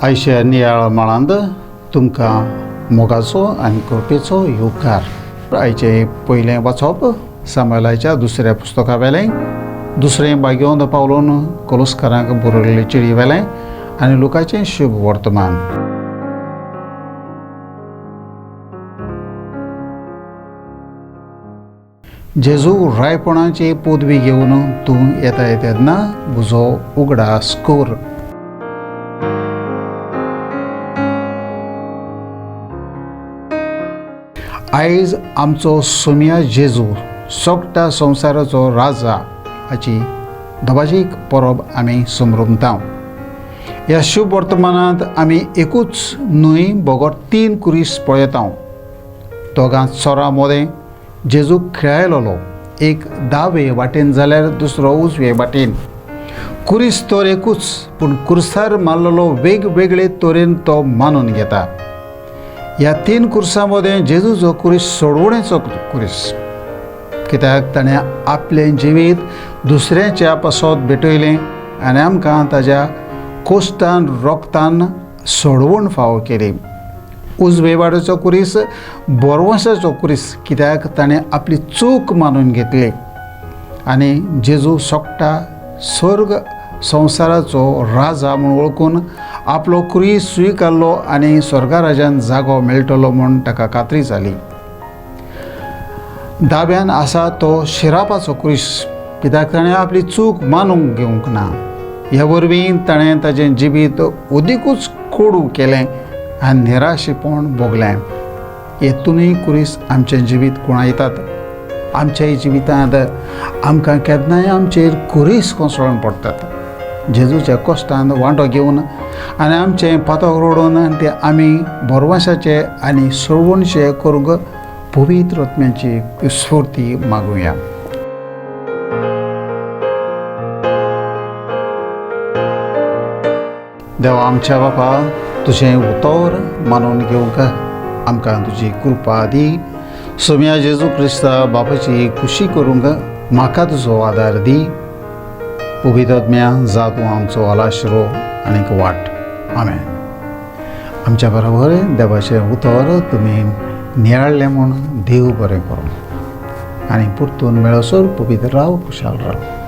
आयच्या नियाळ माळांत तुमकां मोगाचो आनी कृपेचो येवकार. आयचें पयलें वाचप सामुएलाच्या दुसऱ्या पुस्तका वेलें, दुसरें भाग्यवंत पावलोन कोलस्कारांक बरयल्ले चिडी वेलें आनी लोकाचें शुभ वर्तमान. जेजू रायपणाची पदवी घेवन तूं येता तेन्ना म्हजो उगडास कर. आयज आमचो सोम्या जेजू सोगटा संवसाराचो राजा हाची दबाजीक परब आमी समरमता. ह्या शुभ वर्तमानांत आमी एकूच न्हय बगर तीन कुरीस पळयता. दोगां चोरां मदें जेजू खेळायलो, एक दावे वाटेन जाल्यार दुसरो उजवे वाटेन. कुरीस तर एकूच, पूण कुर्सार मारलेलो वेगवेगळे तरेन तो मानून घेता. ह्या तीन कुर्सां मदें जेजूचो कुरीस सोडवणेचो कुरीस, कित्याक ताणें आपलें जिवीत दुसऱ्याच्या पासत भेटयलें आनी आमकां ताज्या कोश्टान रोगतान सोडवण फावो केली. उजवे वाडेचो कुरीस बोरवंशाचो कुरीस, कित्याक ताणें आपली चूक मानून घेतली आनी जेजू सोगटा स्वर्ग संवसाराचो राजा म्हूण वळखून आपलो कुरीस स्विकारलो आनी स्वर्गराजान जागो मेळटलो म्हूण ताका खात्री जाली. दाव्यान आसा तो शिरापाचो कुरीस, कित्याक ताणें आपली चूक मानूंक घेवंक ना. ह्या वरवीं ताणें ताजें जिवीत अदिकूच कोडू केलें आनी निराशेपण भोगलें. हे तिनूय कुरीस आमचें जिवीत कुणायतात. आमच्या जिवितांत आमकां केन्नाय आमचेर कुरीस कोसळून पडटात. जेजूच्या कश्टान वांटो घेवन आनी आमचें पातक रोडून ते आमी भरवंशाचे आनी सोडवणशे करूंक पवित्र आत्म्याची स्फूर्ती मागुया. देवा आमच्या बापा, तुजें उतर मानून घेवंक आमकां तुजी कृपा दी. सोम्या जेजू क्रिस्ता बापाची खुशी करूंक म्हाका तुजो आदार दी. पवित्र आत्म्या जा तूं आमचो आलाशिरो आनीक वाट. आमेन. आमच्या बरोबर देवाचें उतर तुमी नियाळ्ळें म्हूण देव बरें करूं आनी परतून मेळसर पवित्र राव, खुशाल राव.